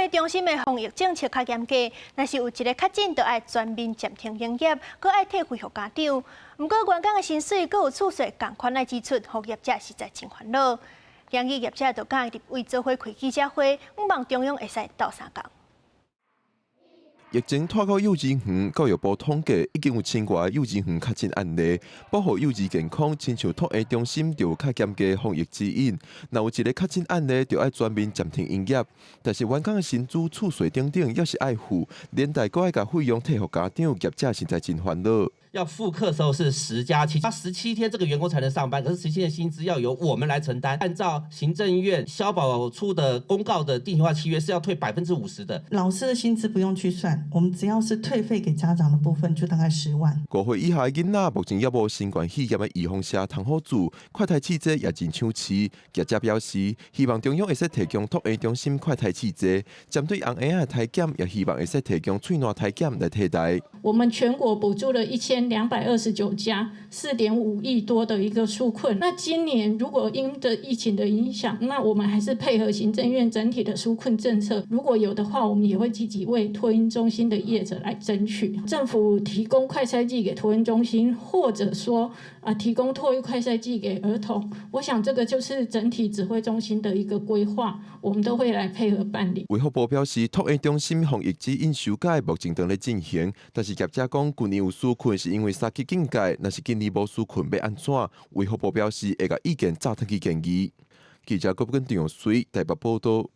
育中心的防疫政策較嚴格，若是有一个確診，就愛全面暫停營業，閣愛退費予家長。毋過員工的薪水閣有厝稅仝款愛支出，予業者實在真煩惱。今日業者就佮立委做伙開記者會，望中央會使鬥相共。疫情拖到幼稚園，教育部統計已經有千外幼稚園確診案例，保護幼兒健康，親像托嬰中心就有較嚴格防疫指引。若有一個確診案例，就愛全面暫停營業。但是員工的薪資、厝稅等等，猶是愛付，連帶閣愛共費用退予家長，業者實在真煩惱。要復課的時候是10加7，他17天這個員工才能上班，可是17天薪資要由我們來承擔。按照行政院消保處的公告的定型化契約是要退50%的。老師的薪資不用去算，我們只要是退費給家長的部分就大概10萬。5歲以下的囡仔目前猶無新冠肺炎的預防射通好注，快篩試劑也真搶市。業者表示，希望中央會使提供托嬰中心快篩試劑，針對紅嬰仔的篩檢，也希望會使提供喙瀾篩檢來替代。我們全國補助了1229家，4.5億多的一個紓困。那今年如果因著疫情的影響，那我們還是配合行政院整體的紓困政策。如果有的話，我們也會積極為托嬰中心的業者來爭取。政府提供快篩劑給托嬰中心，或者說啊提供托育快篩劑給兒童。我想這個就是整體指揮中心的一個規劃，我們都會來配合辦理。衛福部表示，托嬰中心防疫指引修改目前正咧進行，但是業者講，舊年有紓困是因為三級警戒，若是今年無紓困欲按怎？衛福部表示會共意見早轉去建議。記者郭跟張水台北報道。